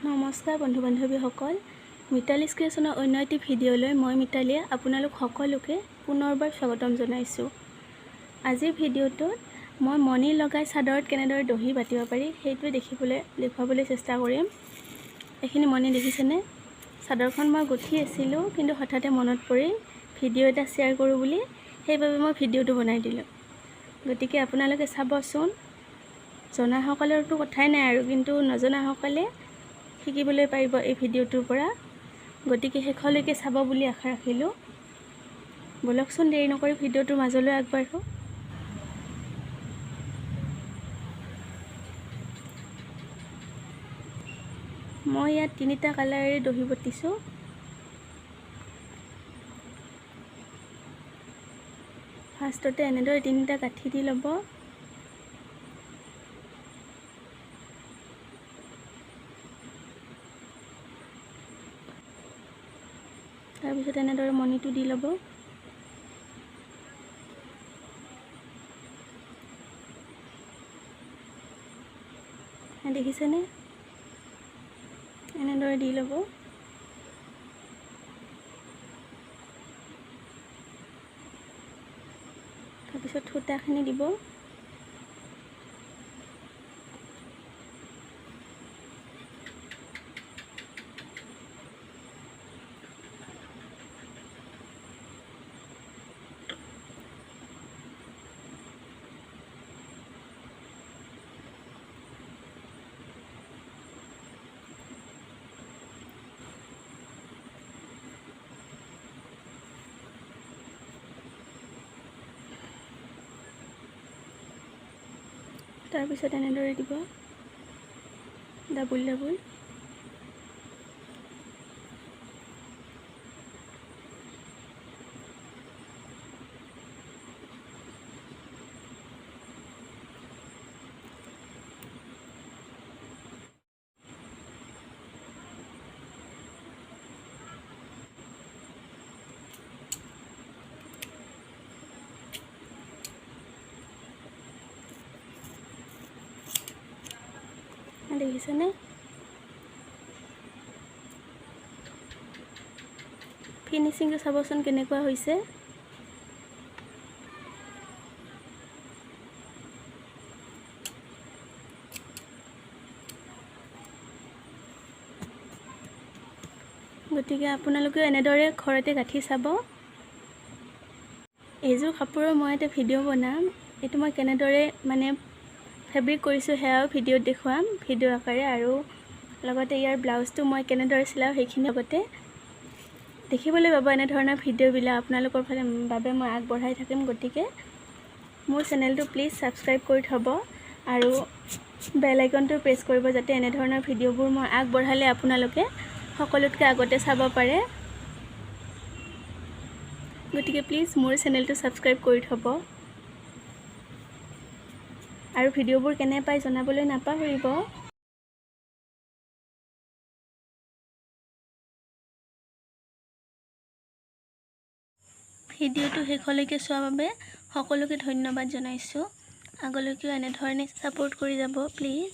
নমস্কাৰ বন্ধু বান্ধৱীসকল, মিতালীজ ক্ৰিয়েশ্যনৰ অন্য এটি ভিডিঅ'লৈ মই মিতালীয়ে আপোনালোক সকলোকে পুনৰবাৰ স্বাগতম জনাইছোঁ। আজিৰ ভিডিঅ'টোত মই মণি লগাই চাদৰত কেনেদৰে দহি বাতিব পাৰি সেইটোৱে দেখুৱাবলৈ চেষ্টা কৰিম। এইখিনি মণি দেখিছেনে? চাদৰখন মই গুঠি আছিলোঁ, কিন্তু হঠাতে মনত পৰিল ভিডিঅ' এটা শ্বেয়াৰ কৰোঁ বুলি, সেইবাবে মই ভিডিঅ'টো বনাই দিলোঁ। গতিকে আপোনালোকে চাবচোন। জনাসকলৰতো কথাই নাই আৰু, কিন্তু নজনাসকলে শিকিবলৈ পাৰিব এই ভিডিঅ'টোৰ পৰা। গতিকে শেষলৈকে চাব বুলি আশা ৰাখিলোঁ। ব'লকচোন, দেৰি নকৰি ভিডিঅ'টোৰ মাজলৈ আগবাঢ়োঁ। মই ইয়াত তিনিটা কালাৰেৰে দহি বটিছোঁ। ফাৰ্ষ্টতে এনেদৰে তিনিটা গাঁঠি দি ল'ব। তাৰপিছত এনেদৰে মণিটো দি ল'ব। দেখিছেনে? এনেদৰে দি ল'ব। তাৰপিছত সূতাখিনি দিব। তাৰপিছত এনেদৰে দিব ডাবুল ডাবুল। দেখিছেনে? ফিনিচিংটো চাবচোন কেনেকুৱা হৈছে। গতিকে আপোনালোকেও এনেদৰে ঘৰতে গাঁঠি চাব। এইযোৰ কাপোৰৰ মই এটা ভিডিঅ' বনাম। এইটো মই কেনেদৰে মানে ফেব্ৰিক কৰিছোঁ সেয়াও ভিডিঅ'ত দেখুৱাম ভিডিঅ' আকাৰে, আৰু লগতে ইয়াৰ ব্লাউজটো মই কেনেদৰে চিলাওঁ সেইখিনি লগতে দেখিবলৈ পাব। এনেধৰণৰ ভিডিঅ'বিলাক আপোনালোকৰ বাবে মই আগবঢ়াই থাকিম। গতিকে মোৰ চেনেলটো প্লিজ ছাবস্ক্ৰাইব কৰি থ'ব আৰু বেল আইকনটো প্ৰেছ কৰিব, যাতে এনেধৰণৰ ভিডিঅ'বোৰ মই আগবঢ়ালে আপোনালোকে সকলোতকৈ আগতে চাব পাৰে। গতিকে প্লিজ মোৰ চেনেলটো ছাবস্ক্ৰাইব কৰি থ'ব আৰু ভিডিঅ'বোৰ কেনে পায় জনাবলৈ নাপাহৰিব। ভিডিঅ'টো শেষলৈকে চোৱাৰ বাবে সকলোকে ধন্যবাদ জনাইছোঁ। আগলৈকেও এনেধৰণে ছাপোৰ্ট কৰি যাব প্লিজ।